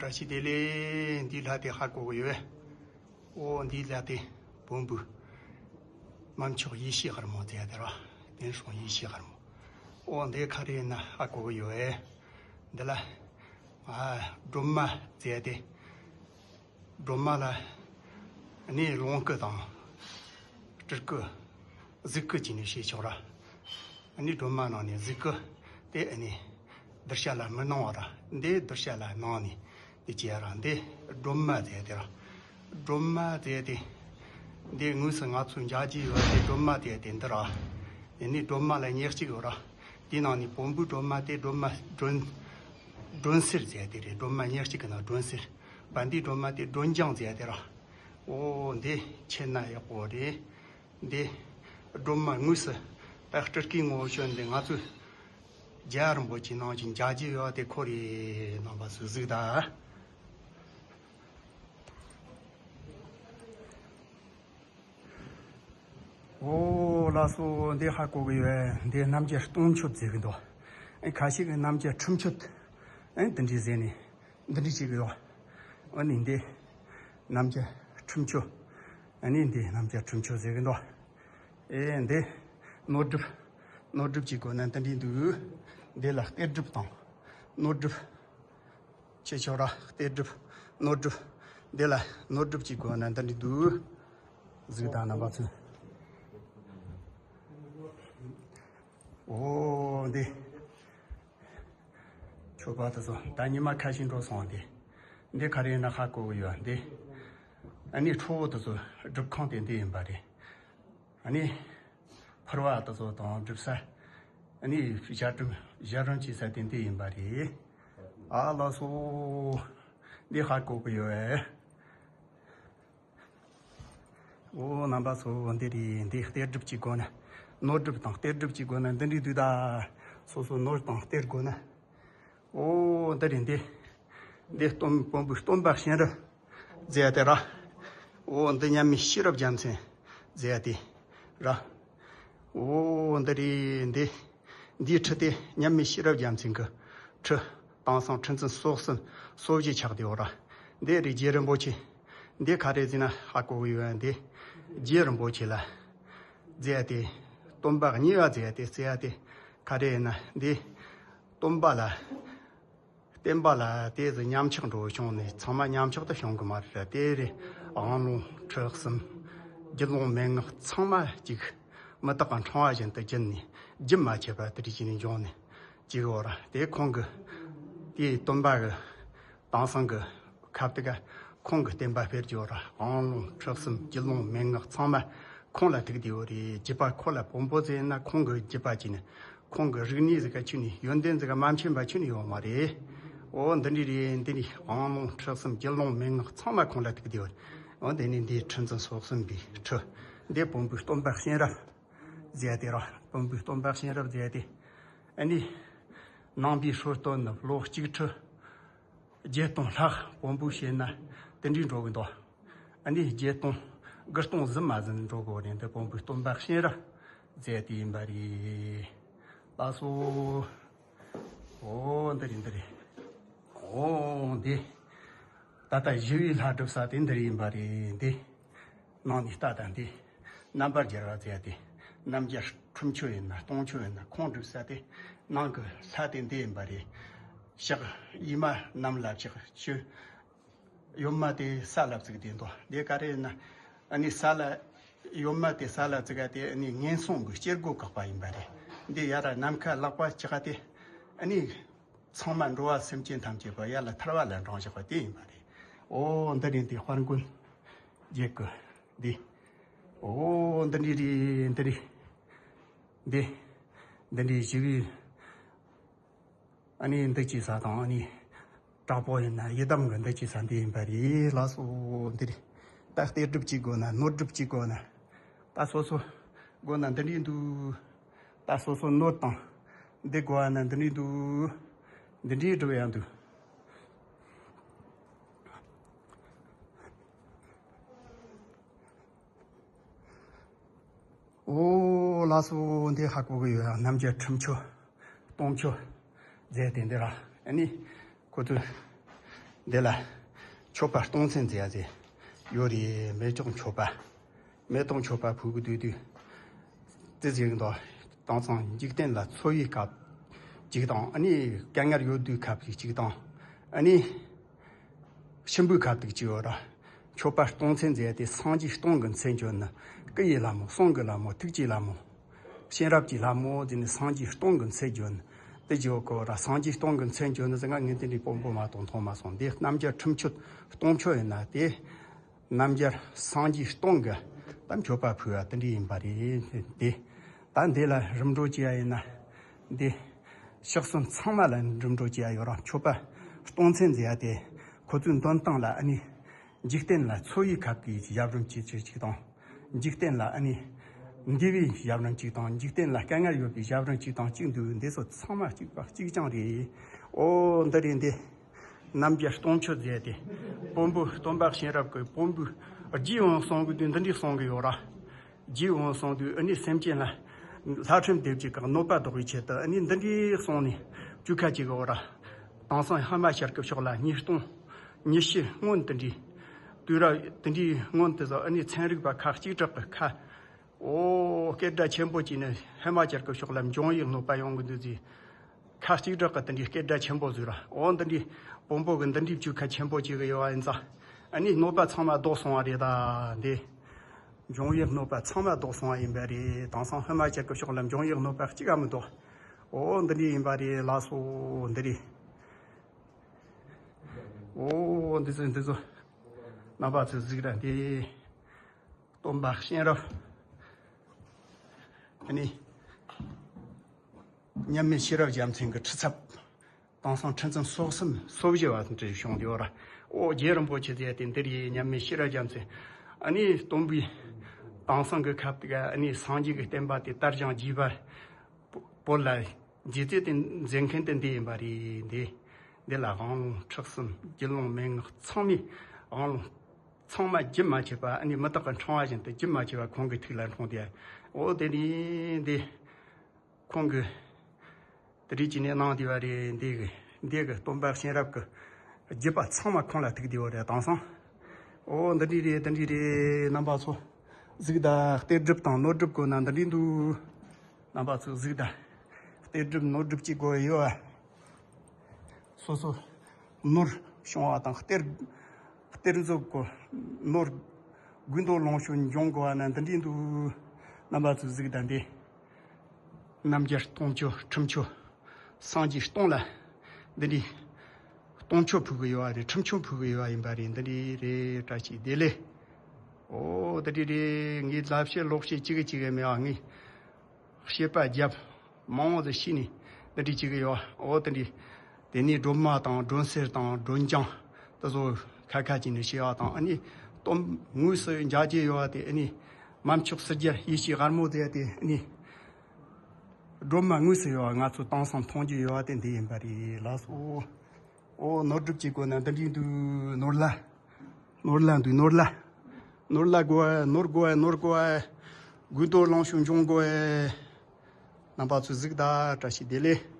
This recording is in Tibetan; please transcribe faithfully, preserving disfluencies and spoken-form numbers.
བཀྲ་ཤིས་བདེ་ལེགས། འདི་ལྷ་དེ་ཧ་གོ་གི་ཡོད། ཨོ་འདི་ལྷ་དེ་བོན་པོའི་དམར་མཆོག་ཡེ་ཤེས་དཀར་མོ་ཟེར་དེ་ར། བསྟན་སྲུང་ཡེ་ཤེས་དཀར་མོ། ཨོ་འདི་ག་རེ་ཡིན་ན་ཧ་གོ་གི་ཡོད། འདི་ལ་ཨ་སྒྲོལ་མ་ཟེར་དེ། སྒྲོལ་མ་ལ་ནི་ལོངས་སྐུ་དང་སྤྲུལ་སྐུ། གཟུགས་སྐུ་བྱས་ནས་བཤད་ཆོག་ར། ནི་སྒྲོལ་མ་ནང་ནས་གཟུགས་སྐུ་དེ་ནི་གདུལ་བྱ་ལ་མི་སྣང་བ་ར། འདི་གདུལ་བྱ་ལ་སྣང་ནས་དེ་བྱས་ར། འདི་སྒྲོལ་མ་ཟེར་དེ་ར། སྒྲོལ་མ་ཟེར་དེ། འདི་དངོས་སུ་ང་ཚོས་མཇལ་རྒྱུ་ཡོད་དེ་སྒྲོལ་མ་ཟེར་དེ་འདི་ར། དེ་ནི་སྒྲོལ་མ་ལ་ཉེར་གཅིག་ཡོད་ར། དེའི་ནང་ནས་བོན་པོའི་སྒྲོལ་མ་དེ་སྒྲོལ་མ་སྒྲོལ་སྒྲོལ་གསལ་ཟེར་དེ་རེད། སྒྲོལ་མ་ཉེར་གཅིག་གི་ནང་སྒྲོལ་གསལ། བན་དེའི་སྒྲོལ་མ་དེ་སྒྲོལ་ལྗང་ཟེར་དེ་ར། ཨོ་འདི་ཆེ་ན་ཡག་པོ་རེད། འདི་སྒྲོལ་མ་དངོས་སུ་ད་སྤྲུལ་སྐུའི་ངོ་བོ་བྱོན་ཏེ་ང་ཚོས་རྒྱལ་བ་རིན་པོ་ཆེ་ནང་བཞིན་མཇལ་རྒྱུ་ཡོད་དེ་ཁོ་རེད། རྣམ་པ་ཚོས་གཟིགས་དང་། ཨོ་ལགས་སོ། འདི་ཧ་གོ་གི་ཡོད། འདི་རྣམ་རྒྱལ་སྟོང་མཆོད་ཟེར་གི་འདུག་ཨེ་ཁ་ཤས་ཀྱིས་རྣམ་རྒྱལ་ཁྲི་མཆོད། ཨེ་འདི་འདྲའི་ཟེར་ནས་འདི་འདྲའི་བྱེད་གི་ཡོད། ཨ་ནི་འདི་རྣམ་རྒྱལ་ཁྲི་མཆོད། ཨ་ནི་འདི་རྣམ་རྒྱལ་ཁྲི་མཆོད་ཟེར་གི་འདུག་ཨེ་འདི་ནོར་སྒྲུབ། ནོར་སྒྲུབ་ཀྱི་སྒོ་ནས་འདི་འདྲའི་འདུག་འདི་ལ་གཏེར་སྒྲུབ་དང་ནོར་སྒྲུབ། ཁྱེད་ཆོ་ར་གཏེར་སྒྲུབ། ནོར་སྒྲུབ། འདི་ལ་ནོར་སྒྲུབ་ཀྱི་སྒོ་ནས་འདི་འདྲའི་འདུག་གཟིགས་དང་རྣམ་པ་ཚོས། ཨོ་འདི། མཆོད་པ་དེ་ཚོ་ད་ཉི་མ་ཁ་ཤས་འགྲོ་སོང་། འདི་འདི་ག་རེ་ཡིན་ན་ཧ་གོ་གི་ཡོད། འདི་ཨ་ནི་ཁྲོ་བོ་དེ་ཚོ་སྒྲུབ་ཁང་དེ་འདི་ཡིན་པ་རེད། ཨ་ནི་ཕུར་བ་དེ་ཚོ་དང་སྒྲུབ་ས། ཨ་ནི་ཞལ་སྒྲུབ་ཞལ་སྒྲུབ་བྱེད་ས་དེ་འདི་ཡིན་པ་རེད། ཨ་ལགས་སོ། འདི་ཧ་གོ་གི་ཡོད། ཨོ་རྣམ་པ་ཚོ་འདི་རེད། འདི་གཏེར་སྒྲུབ་ཀྱི་སྒོ་ནས་ནོར་སྒྲུབ་དང་གཏེར་སྒྲུབ་ཀྱི་སྒོ་ནས་འདི་འདྲའི་དུས་ད། སོ་སོ་ནོར་དང་གཏེར་སྒོ་ནས། ཨོ་འདི་རེད། འདི་འདི་སྟོན་བོན་པོའི་སྟོན་པ་གཤེན་རབ་མཛད་དེ་ར། ཨོ་འདི་མཉམ་མེད་ཤེས་རབ་རྒྱལ་མཚན་མཛད་དེ་ར། ཨོ་འདི་རེད། འདི་འདིའི་ཁྲི་དེ་མཉམ་མེད་ཤེས་རབ་རྒྱལ་མཚན་གྱི་ཁྲི། དེང་སང་ཁྲི་འཛིན་སོ་གསུམ་སོ་བཞི་ཆགས་ཏེ་ཡོད་ར། འདི་རེད་རྗེ་རིན་པོ་ཆེ། འདི་ག་རེ་ཟེར་ན་ཧ་གོ་གི་ཡོད། འདི་རྗེ་རིན་པོ་ཆེ་ལ་མཛད་དེ་སྟོན་པ་གཉིས་པ་མཛད་དེ་བརྩི་ཡ་དེ་ག་རེ་ཡིན་ན། འདི་སྟོན་པ་ལ་བསྟན་པ་ལ་དེ་ཟིག་ཉམས་ཆག་འགྲོ་བྱུང་ནས་ཚང་མ་ཉམས་ཆག་ཏུ་བྱུང་གི་མ་རེད། དེ་རེད་དབང་ལུང་ཁྲིད་གསུམ་རྒྱུད་ལུང་མན་ངག་ཚང་མ་ཅིག་མུ་ཏིག་གི་ཕྲེང་བ་བཞིན་དུ་བརྒྱུད་ནས་རྒྱུན་མ་ཆད་པར་དེ་རིགས་བྱས་ནས་འབྱུང་ནས། ཅིག་འོ་ར། དེ་ཁོང་གི་དེའི་སྟོན་པ་གི་དེང་སང་གི་ཁ་བཏུག་ག་ཁོང་གི་བསྟན་པ་སྤེལ་རྒྱུ་ར། དབང་ལུང་ཁྲིད་གསུམ་རྒྱུད་ལུང་མན་ངག་ཚང་མ་ཁོང་ལ་ཐུག་བསྡད་ཡོད་རེད། བརྒྱུད་པ་ཁོ་ལ་བོན་པོ་ཟེར་ན་ཁོང་གི་བརྒྱུད་པ་བྱས་ནས་ཁོང་གི་རིག་གནས་ཟིག་ག་ཁྱོན་ནས་ཡོན་ཏན་ཟིག་ག་མ་མཁྱེན་པ་ཁྱོན་ནས་ཡོད་མ་རེད། འོ་འདི་འདྲ་རེད། འདི་ནི་དབང་ལུང་ཁྲིད་གསུམ་རྒྱུད་ལུང་མན་ངག་ཚང་མ་ཁོང་ལ་ཐུག་བསྡད་ཡོད་རེད། འོ་འདི་ནི་འདིའི་ཁྲི་འཛིན་སོ་གསུམ་པའི་ཁྲི། འདི་བོན་པོའི་སྟོན་པ་གཤེན་རབ་མཛད་དེ་ར། བོན་པོའི་སྟོན་པ་གཤེན་རབ་མཛད་དེ། ཨ་ནི་ནང་པའི་སྲོལ་གཏོད་ནི་ལོ་གཅིག་ཁྲི་བརྒྱད་སྟོང་ལྷག་བོན་པོ་བྱས་ན་དེ་འདྲའི་འགྲོ་གི་འདུག་ཨ་ནི་བརྒྱད་སྟོང་དགུ་སྟོང་ཟིན་མ་ཟིན་འགྲོ་གི་རེད། འདི་བོན་པོའི་སྟོན་པ་གཤེན་རབ་མཛད་དེ་ཡིན་པ་རེད། ལགས་སོ། ཨོ་འདི་རེད་འདི་རེད། ཨོ་འདི། ད་ལྟ་ཞི་བའི་ལྷ་སྒྲུབ་ས་དེ་འདི་རེད་ཡིན་པ་རེད། འདི། ནང་ནས་ལྟ་དང་འདི། རྣམ་པར་རྒྱལ་བ་ཟེར་ཡ་དེ། རྣམ་རྒྱལ་ཁྲི་མཆོད་ཡིན་ན་སྟོང་མཆོད་ཡིན་ན་ཁོང་སྒྲུབ་ས་དེ། ནང་གི་ལྷ་དེ་འདི་ཡིན་པ་རེད། ཕྱག་གཡས་མ་གནམ་ལ་ཕྱག་ཕྱི། གཡོན་མ་དེ་ས་ལ་བཙུགས་དེ་འདུག་འདི་ག་རེ་ཡིན་ན། ཨ་ནི་ས་ལ། གཡོན་མ་དེ་ས་ལ་བཙུགས་ཡ་དེ་ཨ་ནི་ངན་སོང་གི་སྐྱེ་སྒོ་བཀག་པ་ཡིན་པ་རེད། འདི་ཡ་ར་ནམ་མཁའ་ལག་པ་ལྕགས་དེ། ཨ་ནི། ཚང་མ་འགྲོ་བ་སེམས་ཅན་ཐམས་ཅད་པོ་ཡར་ལ་ཐར་བ་ལ་འདྲེན་བཞག་པ་དེ་ཡིན་པ་རེད། ཨོ་འདི་རེད། འདི་དཔལ་མགོན་རྒྱལ་གི་འདི། ཨོ་འདི་འདྲ་རེད། འདི་རེད། འདི། འདི་འདྲའི་ཞི་བའི། ཨ་ནི་འདི་ཅི་ས་དང་ཨ་ནི། དྲག་པོ་ཡིན་ན་ཡི་དམ་གི་འདི་ཅི་ས་འདི་ཡིན་པ་རེད། ལགས་སོ་འདི་རེད། ད་གཏེར་སྒྲུབ་ཅིག་དགོས་ན་ནོར་སྒྲུབ་ཅིག་དགོས་ན། ད་སོ་སོ་དགོས་ན་འདི་འདྲའི་འདུག་ད་སོ་སོ་ནོར་དང་འདི་དགོས་ན་འདི་འདྲའི་འདུག་འདི་འདྲའི་སྒྲུབ་ཡང་འདུག་ཨོ་ལགས་སོ། འདི་ཧ་གོ་གི་ཡོད། རྣམ་རྒྱལ་ཁྲི་མཆོད་སྟོང་མཆོད་མཛད་དེ་འདི་ར། ཨ་ནི་ཁོ་ཚོས། འདི་ལ་མཆོད་པ་སྟོང་ཚན་མཛད་ཡ་ཟེར་ཡོད་རེད། མེ་ཏོག་མཆོད་པ། མེ་ཏོག་མཆོད་པ་ཕུལ་གི་འདུག་དུས། དེ་ཟེར་གི་འདུག་དེང་སང་འཇིག་རྟེན་ལ་འཚོ་བའི་སྐབས་གཅིག་དང་། ཨ་ནི་དཀའ་ངལ་ཡོད་དུས་སྐབས་གཅིག་དང་། ཨ་ནི་གཤིན་པོའི་སྐབས་དུ་གཅིག་ཡོད་ར། མཆོད་པ་སྟོང་ཚན་མཛད་དེ་སངས་རྒྱས་སྟོང་གི་མཚན་བརྗོད་ནི། སྐུ་ཡི་ལྷ་མོ། གསུང་གི་ལྷ་མོ། ཐུགས་ཀྱི་ལྷ་མོ། ཤེས་རབ་ཀྱི་ལྷ་མོ་ཟེར་ནས་སངས་རྒྱས་སྟོང་གི་མཚན་བརྗོད་ནི། དེ་བརྗོད་གོ་ར། སངས་རྒྱས་སྟོང་གི་མཚན་བརྗོད་ནི་ཟེར། ང་ངས་དེ་འདྲའི་དཔོན་པོ་མ་གཏོགས་མཐོང་མ་སོང་། འདི་རྣམ་རྒྱལ་ཁྲིམས་མཆོག་སྟོང་མཆོག་ཡིན་ན། དེ་རྣམ་རྒྱལ་སངས་རྒྱས་སྟོང་གི་ད་མཆོད་པ་ཕུལ་བ་དེ་འདྲ་ཡིན་པ་རེད། དེ་ད་འདི་ལ་རིམ་གྲོ་བྱེད་ཡ་ཡིན་ན། འདི་ཕྱག་གསུམ་ཚང་མ་ལ་རིམ་གྲོ་བྱེད་ཡ་ཡོད་ར། མཆོད་པ་སྟོང་ཚན་མཛད་ཡ་དེ་ཁོ་ཚོའི་འདོན་སྟངས་ལ། ཨ་ནི་འཇིག་རྟེན་ལ་འཚོ་བའི་སྐབས་ཀྱི་ཞབས་རིམ་བྱེད་ཚུལ་གཅིག་དང་། འཇིག་རྟེན་ལ་ཨ་ནི་འདུལ་བའི་ཞབས་རིམ་གཅིག་དང་། འཇིག་རྟེན་ལ་དཀའ་ངལ་ཡོད་པའི་ཞབས་རིམ་གཅིག་དང་གཅིག་འདུག་འདི་ཚོ་ཚང་མ་གཅིག་པ་གཅིག་རྐྱང་རེད། ཨོ་འདི་རེད། འདི་རྣམ་རྒྱལ་སྟོང་མཆོག་མཛད་དེ། དཔོན་པོ་སྟོན་པ་གཤེན་རབ་ཀྱིས་དཔོན་པོའི་རྗེས་འོང་གསུང་གི་དུས་འདི་འདྲའི་གསུང་གི་ཡོད་ར། རྗེས་འོང་གསུང་དུས་ཨ་ནི་སེམས་ཅན་ལ་ལྷ་ཁྲིམས་སྡེབ་ཅིག་གི་གནོད་པ་ཟློག་པའི་ཆེད་དུ། ཨ་ནི་འདི་འདྲའི་གསུང་ནས་བཅུག་ཁ་ཅིག་གི་ཡོད་ར། དེང་སང་ཧི་མ་ཅལ་གྱི་ཕྱོགས་ལ་ཉིས་སྟོང་ཉི་ཤུ་སྔོན་དེ་འདྲའི་དུས་རབས་དེ་འདྲའི་སྔོན་དེ་ཚོ། ཨ་ནི་ཚན་རིག་པ་ཁག་གཅིག་གྲགས་ཀྱི་ཁ། ཨོ་སྐད་སྒྲ་ཆེན་པོ་བྱས་ནས་ཧི་མ་ཅལ་གྱི་ཕྱོགས་ལ་འབྱུང་བའི་གནོད་པ་ཡོང་གི་འདུག་ཟེར། ཁ་གཅིག་གྲགས་ཀྱི་དེ་འདྲའི་སྐད་སྒྲ་ཆེན་པོ་བཟོས་ར། ཨོ་འདི་འདྲའི་དཔོན་པོ་གི་འདི་འདྲའི་བཅུག་ཁ་ཆེན་པོ་བྱེད་གི་ཡོད་པ་ཡིན་ཙང་། ཨ་ནི་གནོད་པ་ཚང་མ་ཟློག་སོང་བ་རེད་ད། འདི་འབྱུང་བའི་གནོད་པ་ཚང་མ་ཟློག་སོང་བ་ཡིན་པ་རེད། དེང་སང་ཧི་མ་ཅལ་གྱི་ཕྱོགས་ལ་འབྱུང་བའི་གནོད་པ་གཅིག་ཀ་མི་ཟློག་ཨོ་འདི་འདྲའི་ཡིན་པ་རེད། ལགས་སོ། འདི་རེད། ཨོ་འདི་ཚོ་འདི་ཚོ་རྣམ་པ་ཚོས་གཟིགས་ར། འདི་སྟོན་པ་གཤེན་རབ། ཨ་ནི་མཉམ་མེད་ཤེས་རབ་རྒྱལ་མཚན་གྱི་ཁྲི་ཚབ། དེང་སང་ཁྲི་འཛིན་སོ་གསུམ་སོ་བཞི་བ་དང་བྲིས་བྱུང་དེ་བ་ར། ཨོ་རྗེ་རིན་པོ་ཆེ་ཟེར་དེ་འདི་རེད། མཉམ་མེད་ཤེས་རབ་རྒྱལ་མཚན། ཨ་ནི་སྟོན་པའི་དེང་སང་གི་སྐབས་དེ་ག་ཨ་ནི་སངས་རྒྱས་ཀྱི་བསྟན་པ་དེ་དར་ཞིང་རྒྱས་པ་བོད་ལ་རྗེ་བཙུན་དེ་མཛད་མཁན་དེ་འདི་ཡིན་པ་རེད། འདི་འདི་ལ་དབང་ལུང་ཁྲིད་གསུམ་རྒྱུད་ལུང་མན་ངག་ཚང་མའི་དབང་ལུང་ཚང་མ་རྒྱུན་མ་ཆད་པ། ཨ་ནི་མུ་ཏིག་གི་ཕྲེང་བ་བཞིན་དུ་རྒྱུན་མ་ཆད་པ་ཁོང་གི་ཐུགས་ལ་འཁྲུངས་ཏེ། ཨོ་དེ་ནི་འདི་ཁོང་གི་དེ་རིགས་ཀྱི་ནས་གནང་དེ་བ་རེད། འདི་གི་འདི་གི་སྟོན་པ་གཤེན་རབ་ཀྱི་བརྒྱུད་པ་ཚང་མ་ཁོང་ལ་ཐུག་དེ་བ་རེད། དེང་སང་ཨོ་འདི་འདྲས་རེད། འདི་འདྲས་རེད། རྣམ་པ་ཚོ་གཟིགས་དང་། གཏེར་སྒྲུབ་དང་ནོར་སྒྲུབ་གོ་ན་འདི་འདྲས་འདུག་རྣམ་པ་ཚོ་གཟིགས་དང་། གཏེར་སྒྲུབ་ནོར་སྒྲུབ་ཀྱི་དགོས་ཡོད་བ། སོ་སོ་ནོར་བྱུང་བ་དང་། གཏེར་གཏེར་མཛོད་གོ་ནོར་དགོས་འདོད་ལོངས་སྤྱོད་འབྱུང་དགོས་བ་ན་འདི་འདྲས་འདུག་རྣམ་པ་ཚོ་གཟིགས་དང་། འདི་རྣམ་རྒྱལ་སྟོང་མཆོག་ཁྲིམས་མཆོག་སངས་རྒྱས་སྟོང་ལ་འདི་འདྲའི་སྟོང་མཆོད་ཕུལ་གི་ཡོད་བ་རེད། ཁྲིམས་མཆོག་ཕུལ་གི་ཡོད་བ་ཡིན་པ་རེད། འདི་འདྲས་རེད། བཀྲ་ཤིས་བདེ་ལེགས། ཨོ་འདི་འདྲས་རེད། ངའི་ལབ་བཤད་ལོག་བཤད་གཅིག་གི་གཅིག་གི་མེད་བ། ངའི་བཤད་པ་རྒྱབ་མང་བོ་ཟིག་ཤེས་ནས་འདི་འདྲས་བྱེད་གི་ཡོད། ཨོ་དེ་འདྲས། དེ་ནས་སྒྲོལ་མ་དང་སྒྲོལ་གསེར་དང་སྒྲོལ་ལྗང་དེ་ཚོ་ཁ་ཁ་བྱས་ནས་བྱེད་ཡག་དང་། ཨ་ནི་གཏོར་དངོས་སུ་འཇལ་རྒྱུ་ཡོད་པ་དེ། ཨ་ནི་མ་མཆོག་ཟུར་རྒྱལ་ཡེ་ཤེས་དཀར་མོ་དེ། དེ་ཨ་ནི་སྒྲོལ་མ་དངོས་སུ་ཡོད་པ་ང་ཚོ་དེང་སང་མཐོང་རྒྱུ་ཡོད་པ་དེ་འདི་ཡིན་པ་རེད། ལགས་སོ། ཨོ་ནོར་སྒྲུབ་ཀྱི་སྒོ་ནས་འདི་འདྲས་འདུག་ནོར་ལྷ། ནོར་ལྷ་འདུག་ནོར་ལྷ། ནོར་ལྷ་དགོས་ཨེ། ནོར་དགོས་ཨེ། ནོར་དགོས་ཨེ། དགོས་འདོད་ལོངས་སྤྱོད་འབྱུང་དགོས་ཨེ། རྣམ་པ་ཚོ་གཟིགས་དང་། བཀྲ་ཤིས་བདེ་ལེགས།